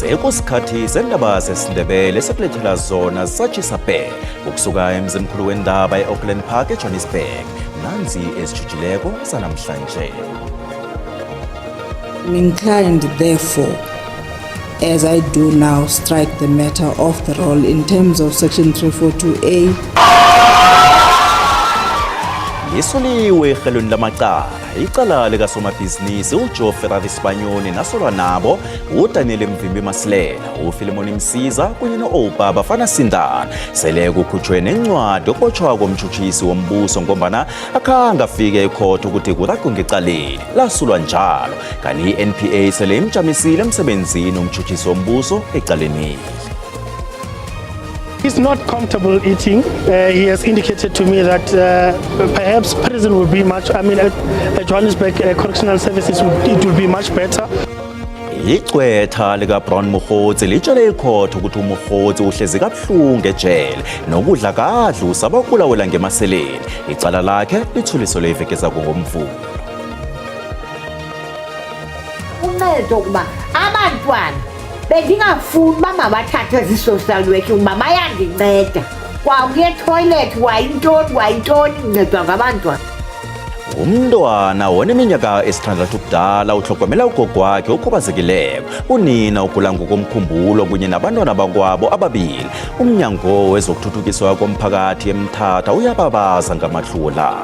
Sekusikhathi sendaba zesiNdebele sekulethela zona zisatshisa bhe ukusuka emzimkhulu wendaba e-Auckland Park eJohannesburg. Nanzi ezijujileko zanamhlanje. I'm inclined, therefore, as I do now, strike the matter off the roll in terms of Section 342A. Lisuliwe ehelweni lamacala icala likasomabhizinisi uJoe Ferrari Sibanyoni nasolwa nabo uDaniel Mvimbi Masilela, uFilimoni Msiza kunye no-Oupa Bafana Sindana. Sele kukhutshwe nencwadi yokubotshwa komtshutshisi wombuso ngombana akhange afike ekhotho ukuthi kuragwe ngecaleni lasulwa njalo. Kanti i-NPA sele imjamisile emsebenzini umtshutshisi wombuso ecaleneli. He's not comfortable eating. He has indicated to me that perhaps prison will be much, I mean, at Johannesburg Correctional Services, it will be much better. Igcwetha likaBrown Mogotsi litshele ikhotho ukuthi uMogotsi uhlezi kabuhlungu ejele nokudla kadli usaba ukulawula ngemaseleni. Icala lakhe lithuliselwe iveke ezako ngoMvulo. Uncedo ukuba abantwana bendingafuni uba mabathathwe zii-social work ukuba bayandinceda kwawuye etoilet wayintoni wayintoni ndincedwa ngabantwana. Umntwana oneminyaka esithandathu ubudala utlhogomela ugogo wakhe okhubazekileko, unina ogula ngokomkhumbulo kunye nabantwana bakwabo ababili. Umnyango wezokuthuthukiswa komphakathi eMthatha uyababaza ngamatlhuwo la.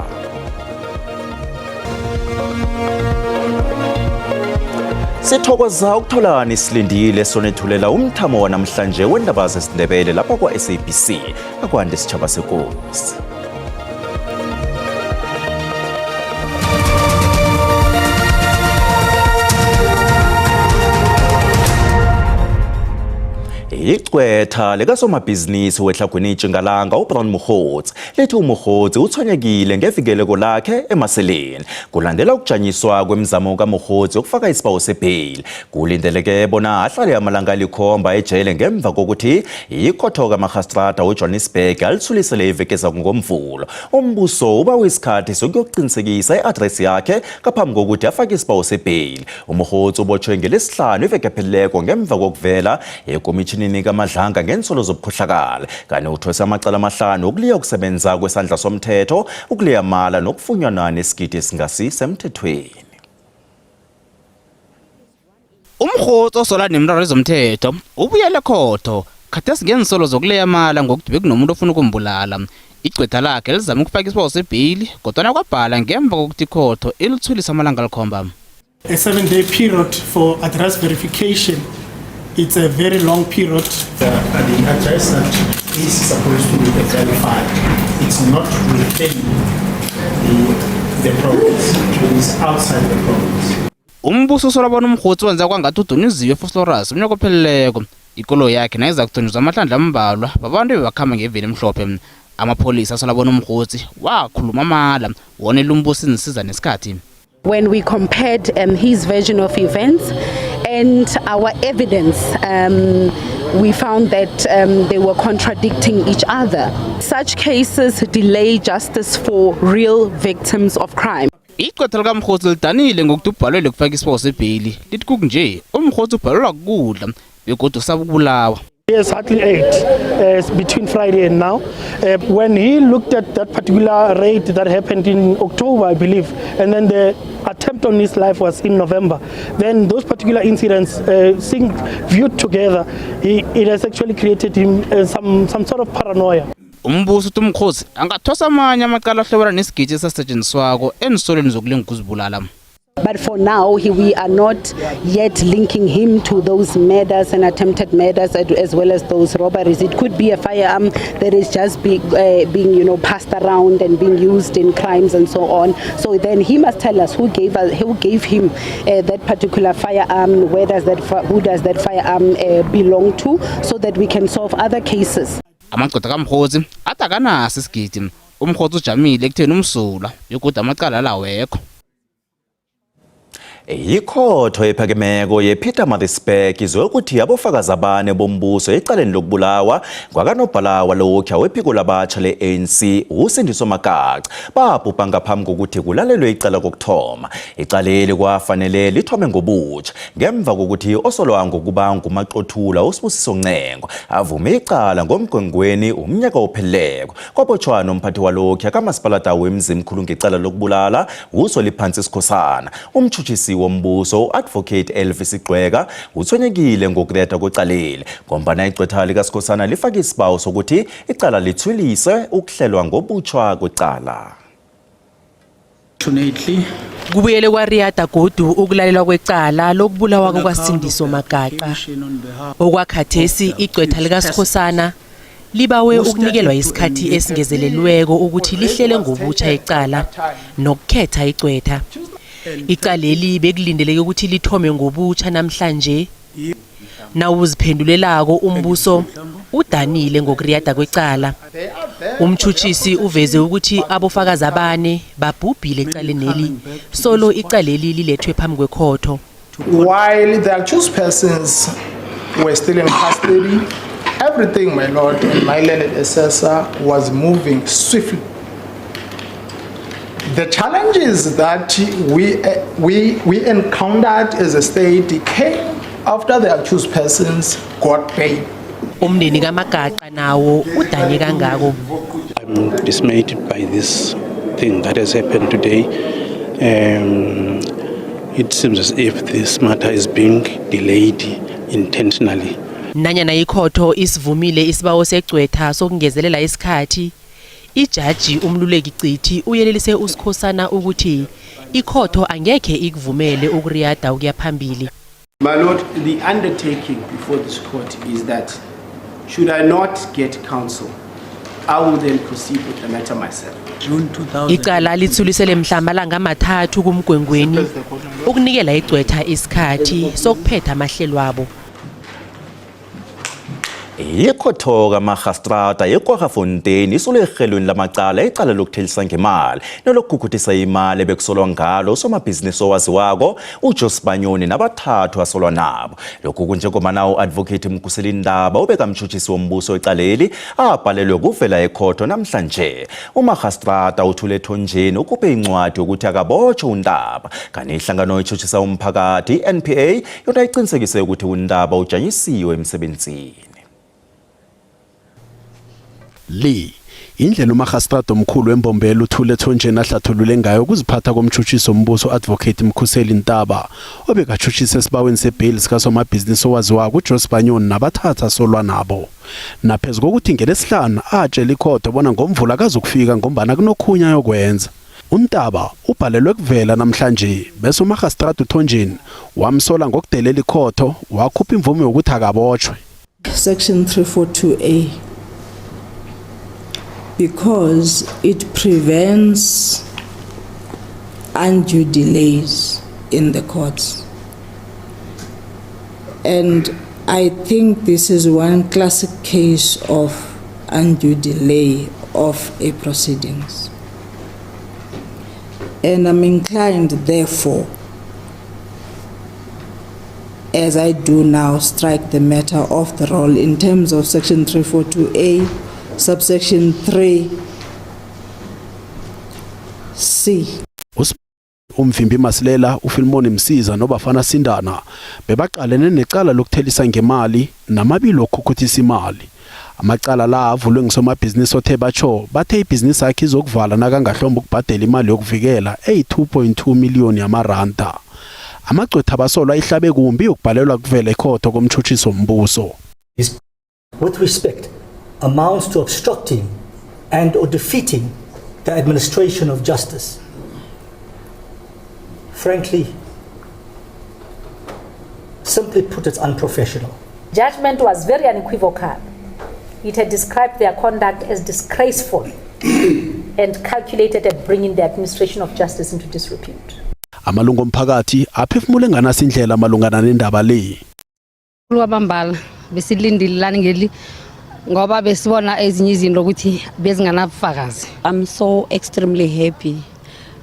Sithokoza ukutholani silindile sonethulela umthamo wanamhlanje wendaba zesiNdebele lapha kwa-SABC. Akwande sitjhaba sekosi. Igcwetha likasomabhizinisi weTlhagwini Tjingalanga uBrown Mogotsi lithi uMogotsi utshwenyekile ngevikeleko lakhe emaseleni kulandela ukujanyiswa kwemizamo kaMogotsi yokufaka isibawo sebheyili. Kulindeleke bona ahlale amalanga alikhomba ejele ngemva kokuthi ikhotho kamarhastrada weJohannesburg alithulisele iveke ezako ngoMvulo. Umbuso ubawa isikhathi sokuyokuqinisekisa i-adresi yakhe ngaphambi kokuthi afake isibawo sebheyili. UMogotsi ubotjhwe ngelesihlanu iveke ephelileko ngemva kokuvela ekomitjhinini kaMadlanga ngeensolo zobukhohlakali. Kanti uthweswe amacala amahlanu wokuliya ukusebenza kwesandla somthetho, ukuliya amala nokufunyanwa nesigidi esingasi semthethweni. Umrhotsi osola nemiraro yezomthetho ubuyele ekhotho khathesi ngeensolo zokuleya amala ngokuthi bekunomuntu ofuna ukumbulala. Igcwetha lakhe lizame ukufaka isibawo sebheyili kodwana kwabhala ngemva kokuthi ikhotho ilithulise amalanga alikhomba. A 7-day period for address verification. It's a very long period. The address that is supposed to be verified, it's not within the province, it is outside the province. Umbuso usola bona umrhotsi wenza kwangathi udunyiziwe eVosloorus umnyaka ophelileko. Ikoloyi yakhe nayiza kuthunjuzwa amahlandla ambalwa babantu ebebakhamba ngeveni emhlophe. Amapholisa asola bona umrhotsi wakhuluma amala wonela umbuso iinsiza nesikhathi. When we compared his version of events and our evidence, we found that they were contradicting each other. Such cases delay justice for real victims of crime. Igqwetha likamrhotsi lidanile ngokuthi ubhalelwe kufaka isibawo sebheyili lithi kukunje umrhotsi ubhalelwa kukudla begodu usaba ukubulawa. He has hardly ate between Friday and now. When he looked at that particular raid that happened in October, I believe, and then the attempt on his life was in November, then those particular incidents viewed together, it has actually created him some sort of paranoia. Umbuso uthi umkhosi angathosa amanye amacala ahlobana nesigidi esasetshenziswako eensolweni zokulinga ukuzibulala. But for now, we are not yet linking him to those murders and attempted murders as well as those robberies. It could be a firearm that is just being, passed around and being used in crimes and so on. So then he must tell us who gave him that particular firearm, who does that firearm belong to, so that we can solve other cases. Amagqwetha kamrhotsi athi akanaso isigidi. Umrhotsi ujamile ekutheni umsulwa begodu amacala lawekho. Ikhotho ephakemeko yePietermaritzburg izwe ukuthi abofakazi abane bombuso ecaleni lokubulawa kwakanobhala walokhuya wephiko labatsha le-ANC uSindiso Magaqa babhubha ngaphambi kokuthi kulalelwe icala kokuthoma. Icaleli kwafanele lithome ngobutsha ngemva kokuthi osolwa ngokuba ngumaqothula uSibusiso Ncengo avume icala ngomgwengweni umnyaka opheleleko. Kwabotshwa nomphathi walokhuya kamasipalata wemzimkhulu ngecala lokubulala uSoliphansi Sikhosana. Umtshutshisi wombuso u-Advocate Elvis Gqweka utshwenyekile ngokuretha kwecaleli ngombana igqwetha likaSikhosana lifake isibawo sokuthi icala lithwiliswe ukuhlelwa ngobutjhwa kwecala. Kubuyele kwariyada godu ukulalelwa kwecala lokubulawa kukaSindiso Magaqa. Okwakhathesi igqwetha likaSikhosana libawe ukunikelwa isikhathi esingezelelweko ukuthi lihlele ngobutjha icala nokukhetha igqwetha. Icaleli bekulindeleke ukuthi lithome ngobutjha namhlanje. Nawuziphendulelako umbuso udanile ngokuriyada kwecala. Umtjhutjhisi uveze ukuthi abofakazi abane babhubhile ecaleneli solo icaleli lilethwe phambi kwekhotho. While the accused persons were still in custody, everything, my lord and my learned assessor, was moving swiftly. The challenges that we encountered as a state came after the accused persons got bail. Umndeni kaMagaqa nawo udane kangako. I'm dismayed by this thing that has happened today. It seems as if this matter is being delayed intentionally. Nanyana ikhotho isivumile isibawo segcwetha sokungezelela isikhathi, ijaji umluleki Cithi uyelelise uSikhosana ukuthi ikhotho angekhe ikuvumele ukuriyada ukuya phambili. My lord, the undertaking before this court is that should I not get counsel, I will then proceed with the matter myself. Icala lithulisele mhla amalanga amathathu kumgwengweni ukunikela igcwetha isikhathi sokuphetha amahlelo abo. Ikhotho kamarhastrata yeKwaggafontein isolo erhelweni lamacala icala lokuthelisa ngemali nelokukhukhutisa imali ebekusolwa ngalo usomabhizinisi owaziwako uJoe Sibanyoni nabathathu asolwa nabo. Lokhu kunjengobana u-Advocate Mkhuseli Ndaba obekamtshutshisi wombuso ecaleli abhalelwe kuvela ekhotho namhlanje. Umarhastrata uthule ethonjeni ukhuphe incwadi yokuthi akabotshwe uNdaba. Kanti inhlangano etshutshisa umphakathi i-NPA yona iqinisekise ukuthi uNdaba ujanyisiwe emsebenzini. Le indlela umarhastrada omkhulu wembombela uthule ethonjeni ahlathulule ngayo ukuziphatha komtshutshisi wombuso Advocate Mkhuseli Ntaba obekatshutshisa esibaweni sebheyili sikasomabhizinisi owaziwako uJoe Sibanyoni nabathatha asolwa nabo. Naphezu kokuthi ngelesihlanu atshela ikhotho bona ngomvulo akazukufika ngombana kunokhunya yokwenza. UNtaba ubhalelwe kuvela namhlanje bese umarhastrada uThonjeni wamsola ngokudelela ikhotho wakhupha imvume yokuthi akabotshwe. Section 342A because it prevents undue delays in the courts. And I think this is one classic case of undue delay of a proceedings. And I'm inclined, therefore, as I do now, strike the matter off the roll in terms of Section 342A, subsection 3 C. Umvimbi Masilela, uFilmoni Msiza noBafana Sindana bebaqalene necala lokuthelisa ngemali namabili okukhukhutisa imali. Amacala la avulwe ngusomabhizinisi othe batsho bathe ibhizinisi yakhe izokuvala nakangahlomba ukubhadela imali yokuvikela eyi-2.2 miliyoni yamaranda. Amagcwetha abasolwa ihlabe kumbi ukubhalelwa kuvela ekhotho komtshutshisi wombuso. With respect, amounts to obstructing and or defeating the administration of justice. Frankly, simply put, it's unprofessional. Judgment was very unequivocal. It had described their conduct as disgraceful and calculated at bringing the administration of justice into disrepute. Amalungu omphakathi aphefumule nganasi indlela malungana nendaba le. Kwamambala besilindile lana ngeli ngoba besibona ezinye izinto ukuthi bezinganabufakazi. I'm so extremely happy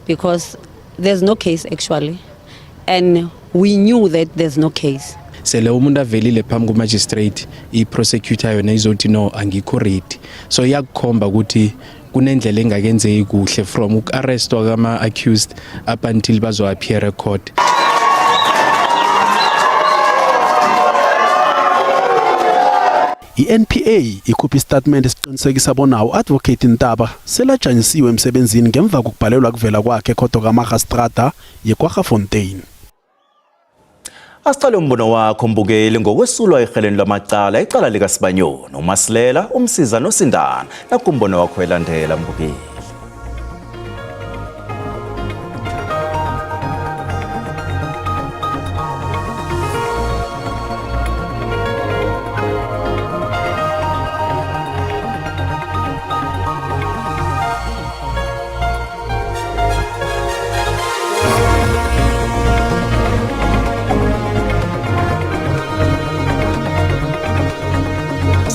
because there's no case, actually. And we knew that there's no case. Sele umuntu avelile phambi ku-magistrate, i-prosecutor yona izothi no, angikho ready, so iyakukhomba ukuthi kunendlela engakenzeki kuhle from uku-arrestwa kama-accused up until bazo-appear e-court. I-NPA ikhupha isitatimende esiqinisekisa bona u-Advocate Ntaba selajanyisiwe emsebenzini ngemva kokubhalelwa kuvela kwakhe ekhotho kamarhastrada yeKwaggafontein. Asiqale umbono wakho mbukeli ngokwesulwa eheleni lwamacala icala likaSibanyoni, uMasilela, uMsiza noSindana. Nakumbono wakho elandela mbukeli.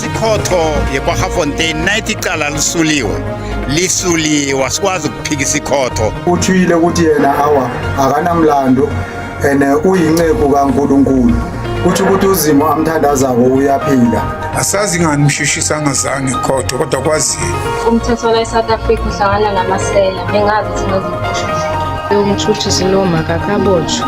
Ikhotho yeKwaggafontein nayithi icala lisuliwe, lisuliwe, asikwazi ukuphikisa ikhotho. Uthwile ukuthi yena awa akanamlando and uyinceku kaNkulunkulu, kuthi ukuthi uzimo amthandazako uyaphila. Asazi ngani umshushisi angazange ikhotho, kodwa kwaziyo. Umthetho la eSouth Africa uhlangana namasela, bengazi ukuthi ngazibosha. Umtshutshisi lo makakabotshwe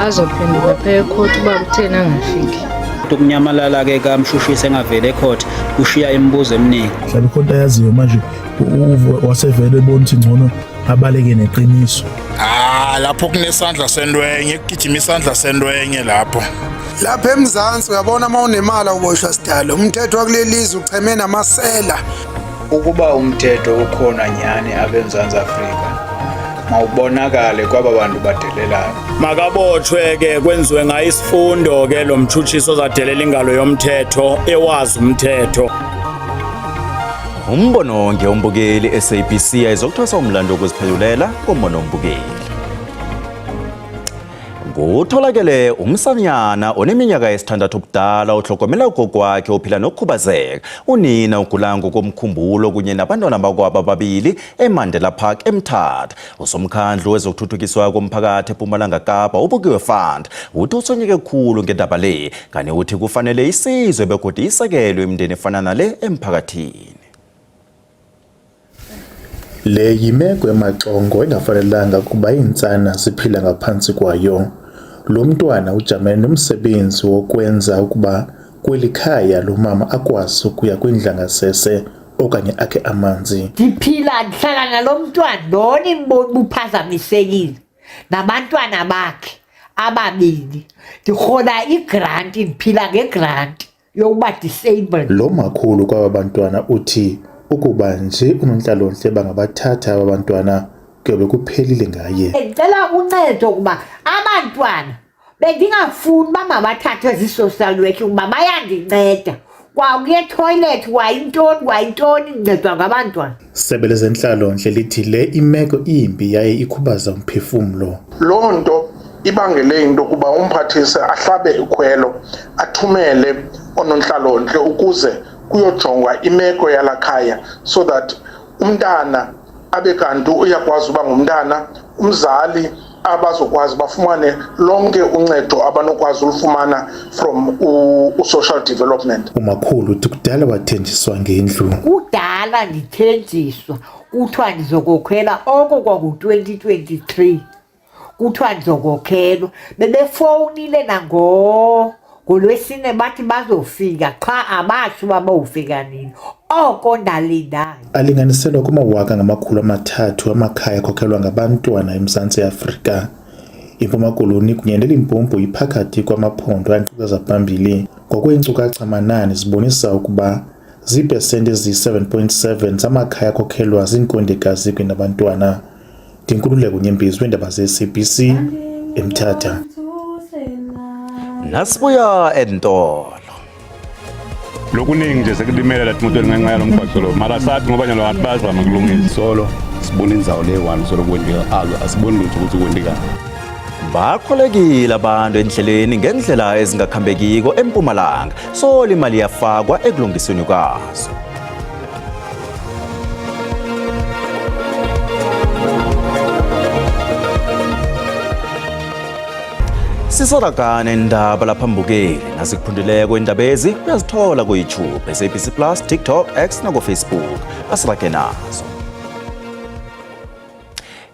azophenduka pha ekhoti uba kutheni angafiki. Ukunyamalala-ke kamshushisi engavele ecourt kushiya imibuzo eminingi. Mhlawumbe ikhonto ayaziyo manje wasevele ebona ukuthi ngcono abaleke neqiniso. Ah, lapho kunesandla sentwenye, kugijima isandla sentwenye lapho. Lapha eMzansi uyabona, uma unemali awuboshwa sidalo. Umthetho wakuleli lizwe ucheme namasela. Ukuba umthetho ukhona nyhani apha eMzantsi Afrika, mawubonakale kwaba bantu badelelayo. Makabotshwe ke, kwenziwe ngayo isifundo ke lo mtshutshiso ozadelela ingalo yomthetho ewazi umthetho. Umbono ngeyombukeli SABC ayizokuthwesa umlando wokuziphendulela kombono ombukeli. Kutholakele umsanyana oneminyaka esithandathu ubudala ohlogomela ugogo wakhe ophila nokukhubazeka. Unina ugula ngokomkhumbulo kunye nabantwana bakwabo ababili eMandela Park eMthatha. Usomkhandlu wezokuthuthukiswa komphakathi eMpumalanga Kapa uBukiwe Fund uthi uthonyeke khulu ngendaba le, kanti uthi kufanele isizwe begodu isekelwe imindeni efana nale emphakathini. Le yimeko emaxongo engafanelanga kuba iintsana ziphila ngaphantsi kwayo. Lo mntwana ujamene nomsebenzi wokwenza ukuba kweli khaya lo mama akwazi ukuya kwindlangasese okanye akhe amanzi. Ndiphila ndihlala nalo mntwana lona imboni buphazamisekile nabantwana bakhe ababini. Ndirhola igranti, ndiphila ngegranti yokuba disabled. Lo makhulu kwaba bantwana uthi ukuba nje unontlalontle bangabathatha aba bantwana kuyobe kuphelile ngaye. Ndicela uncedo kuba abantwana bendingafuni uba mabathathwe zii-social work kuba bayandinceda kwakuye toilet, kwayintoni kwayintoni, ndincedwa ngabantwana. Sebe lezentlalontle lithi le imeko imbi yaye ikhubaza umphefumlo. Loo nto ibangele into yokuba umphathisi ahlabe ikhwelo athumele oonontlalontle ukuze kuyojongwa imeko yalaa khaya so that umntana abe kanti uyakwazi uba ngumntana, umzali abazokwazi bafumane lonke uncedo abanokwazi ulufumana from u-social development. Umakhulu uthi kudala wathenjiswa ngendlu. Kudala ndithenjiswa kuthiwa ndizokokhela oko kwangu-2023, kuthiwa ndizokokhelwa. Bebefowunile nango ngolwesine bathi bazofika, qha abatsho uba bawufika nini, oko ndalindayo. Alinganiselwa kumawaka ngama-300 amakhaya akhokhelwa ngabantwana eMzantsi Afrika. IMpuma Koloni kunye neLimpopo iphakathi kwamaphondo ankqonkqoza phambili. Ngokweenkcukacha manani zibonisa ukuba ziipesenti eziyi-7.7 zamakhaya akhokhelwa ziinkondekazi kunye nabantwana. Ndinkululeko Nyembezi weendaba ze-SABC eMthatha. Nasibuya entolo. Lokuningi nje sekulimele la emotweni ngenxa yalo mgwaqo lo, mara sathi ngoba nyalo abantu bayazama kulungisa. Solo sibona indzawo le-one solo kwenteka alo, asiboni lutho ukuthi kwentekani. Bakholekile abantu endleleni ngendlela ezingakhambekiko eMpumalanga. Solo imali yafakwa ekulungisweni kwazo. Sisaragane indaba lapha mbukeli nasikuphundileko indabezi uyazithola ku-YouTube, SABC Plus, TikTok, X naku-Facebook. Asirage nazo.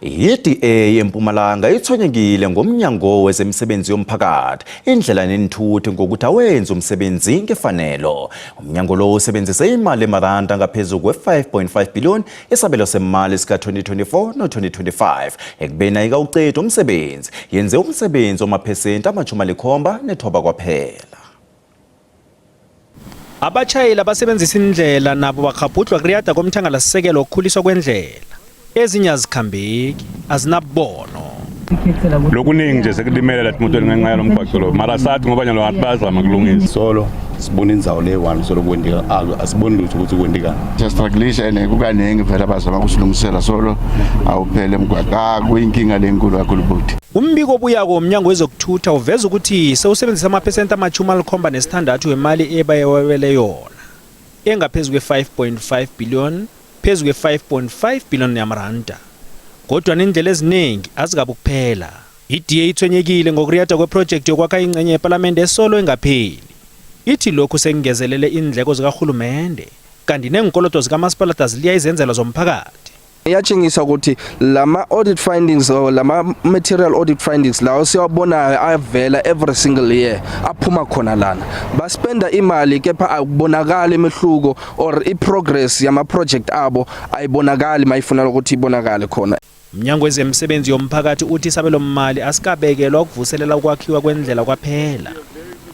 I-DA eMpumalanga ithonyekile ngomnyango wezemisebenzi yomphakathi, indlela nenthuthi ngokuthi awenze umsebenzi ngefanelo. Umnyango lo usebenzise imali emaranda ngaphezu kwe-5.5 billion isabelo semali sika-2024 no-2025 ekubeni ayikawuqedi umsebenzi, yenze umsebenzi omaphesenti 79 kwaphela. Abatjhayeli abasebenzisa indlela nabo bakghabhudlwa kuriyada komthangalasisekelo wokukhuliswa kwendlela. Ezinye azikhambeki, azinabubono. Lokuningi nje sekulimele la emotweni ngenxa yalo mgwaqo lo, mara sathi ngoba nyalo ngathi bayazama kulungisa. Solo sibona indzawo le-one solo kwenteka, asiboni lutho ukuthi kwentekani. Siyastrugglisha and kukaningi vele abazama kusilungisela solo awuphele emgwaqo. Kuyinkinga lenkulu kakhulu futhi. Umbiko obuyako womNyango wezokuThutha uveza ukuthi sewusebenzisa amaphesenti 76 wemali ebayewabele yona, engaphezu kwe-5.5 billion phezu kwe-5.5 billion yamaranda. Kodwa nendlela eziningi azikabi ukuphela. I-DA ithwenyekile ngokuriyada kweprojekthi yokwakha ingcenye yepalamende esolo engapheli. Ithi lokhu sekungezelele iindleko zikarhulumende, kanti neenkolodo zikamasipalata ziliya izenzelwa zomphakathi. Iyatshengisa ukuthi lama audit findings or lama material audit findings lawo siwabonayo avela every single year aphuma khona lana. Baspenda imali kepha akubonakali imehluko or i-progress yama project abo ayibonakali mayifuna ukuthi ibonakale khona. Umnyango wezemisebenzi yomphakathi uthi isabelomali asikabekelwa ukuvuselela ukwakhiwa kwendlela kwaphela,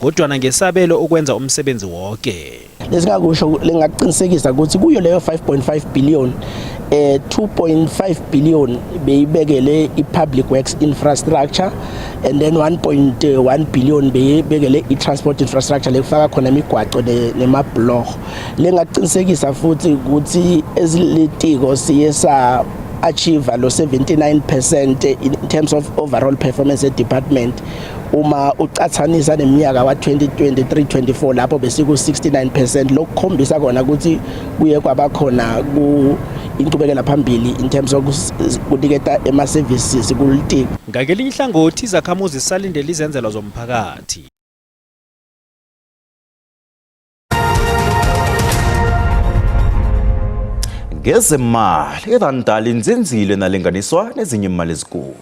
kodwana ngesabelo ukwenza umsebenzi woke. Lesingakusho lengakuqinisekisa ukuthi kuyo leyo 5.5 billion 2.5 billion beyibekele i-public works infrastructure and then 1.1 billion beyibekele i-transport infrastructure lekufaka khona imigwaco nemabhuloho. Lengakuqinisekisa futhi ukuthi ezilitiko siye sa achieve lo 79% in terms of overall performance department uma ucathanisa neminyaka wa 2023-24 lapho besiku 69%. Lokukhombisa kona ukuthi kuye kwaba khona ku inqubekela phambili in terms of kuniketa ema services kulitiko. Ngakelinye ihlangothi, izakhamuzi zisalindele izenzelwa zomphakathi. Ngezemali, iranda linzinzile nalinganiswa nezinye imali ezikulu.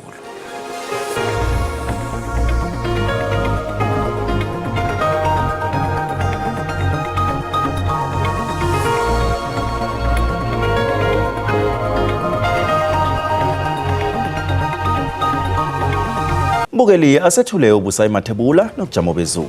Mbukeli, asethule uBusayi Mathebula nobujamo bezulu.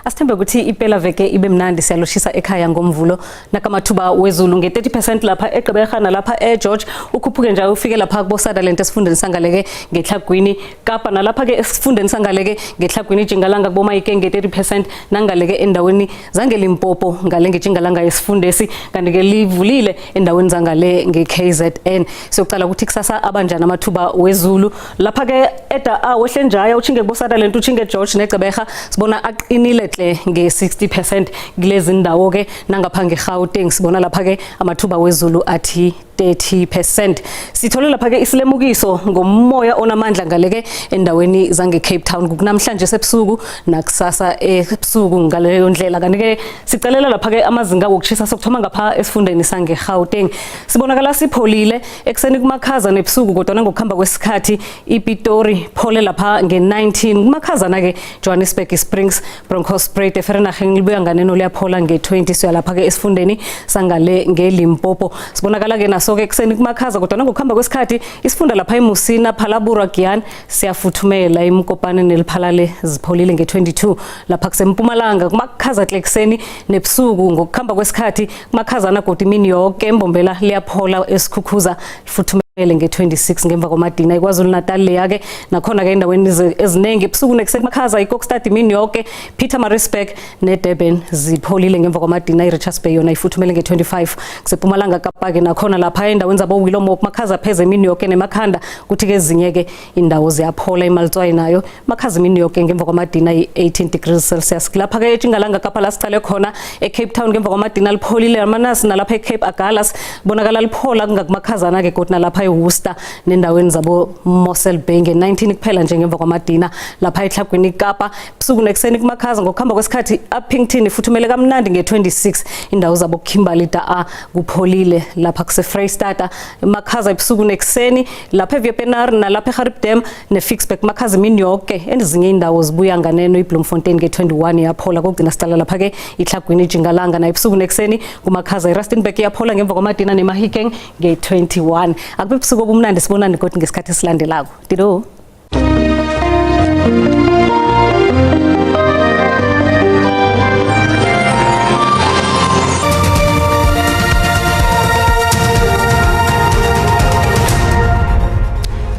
Asithembe ukuthi impela veke ibe mnandi. Siyaloshisa ekhaya ngomvulo nakamathuba wezulu nge-30% lapha eGqeberha nalapha eGeorge, ukhuphuke njalo ufike lapha kubo Sutherland esifundeni sangaleke ngeTlhagwini Kapa, nalapha ke esifundeni sangaleke ngeTlhagwini Tjingalanga kuboMahikeng nge-30% nangaleke endaweni zangeLimpopo ngale ngetjingalanga yesifundesi, kanti ke livulile endaweni zangale nge-KZN. Siyocala ukuthi kusasa abanjani amathuba wezulu lapha ke eda awehle njaya uchinge kubo Sutherland, uchinge George neGqeberha, sibona aqinile hle nge-60% kulezi ndawo ke. Nangapha ngeGauteng sibona lapha ke amathuba wezulu athi 30%. Sithole lapha ke isilemukiso ngomoya onamandla ngaleke endaweni zange Cape Town kunamhlanje sebusuku nakusasa ebusuku ngaleyo ndlela. Kanti ke sicelela lapha ke amazinga wokushisa sokuthoma ngapha esifundeni sange Gauteng sibonakala sipholile ekuseni kumakhaza nebusuku, kodwa ngokuhamba kwesikhathi iPitori phole lapha nge-19 kumakhazana ke Johannesburg, Springs, Bronkhorstspruit, eVereeniging libuya nganeno liyaphola nge-20. Siya lapha ke esifundeni sangale ngeLimpopo sibonakala ke naso ke ekuseni kumakhaza, kodwa ngokuhamba kwesikhathi isifunda lapha eMusina, Phalaborwa, Giyani siyafuthumela, iMokopane neLephalale zipholile nge-22. Lapha kusempumalanga kumakhaza ekuseni nebusuku, ngokuhamba kwesikhathi kumakhazana godi imini yonke, eMbombela liyaphola, esikhukhuza lifuthumela. Nge-26 ngemva kwamadina iKwaZulu-Natal leya-ke nakhona-ke endaweni eziningi ebusuku nekuseni makhaza, iKokstad imini yoke, Pietermaritzburg neDurban zipholile ngemva kwamadina. I-Richards Bay yona ifuthumele nge-25. Kusepumalanga Kapa-ke nakhona lapha endaweni zabo-Willowmore makhaza pheze imini yoke, nemakhanda, kuthi-ke ezinye-ke indawo ziyaphola. IMaletswai nayo makhaza imini yoke, ngemva kwamadina i-18 degrees Celsius. Lapha-ke eTjingalanga Kapa la sicale khona, eCape Town ngemva kwamadina lipholile amanasi, nalapha eCape Agulhas bonakala liphola kungakumakhazana-ke kodwa nalapha eWorcester nendaweni zabo Mossel Bay nge-19 kuphela nje ngemva kwamadina. Lapha eTlhagwini Kapa busuku nekuseni kumakhaza, ngokuhamba kwesikhathi Upington ifuthumele kamnandi nge-26. Indawo zabo Kimberley da kupholile. Lapha kuse-Freystata makhaza ebusuku nekuseni, lapha eWepener nalapha eGariep Dam neFicksburg makhaza imini yoke, ezinye indawo zibuya nganeno. iBloemfontein nge-21 iyaphola. Kokugcina siqala lapha-ke iTlhagwini Jingalanga na ebusuku nekuseni kumakhaza. iRustenburg iyaphola ngemva kwamadina, neMahikeng nge-21. Akube busuku obumnandi, sibonane kodwa ngesikhathi esilandelako. Dido.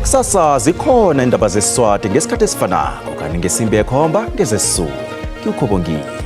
Kusasa zikhona indaba zesiSwati ngesikhathi esifanako, kanti ngesimbi yekhomba ngezesiZulu. Ngiwukhobongile.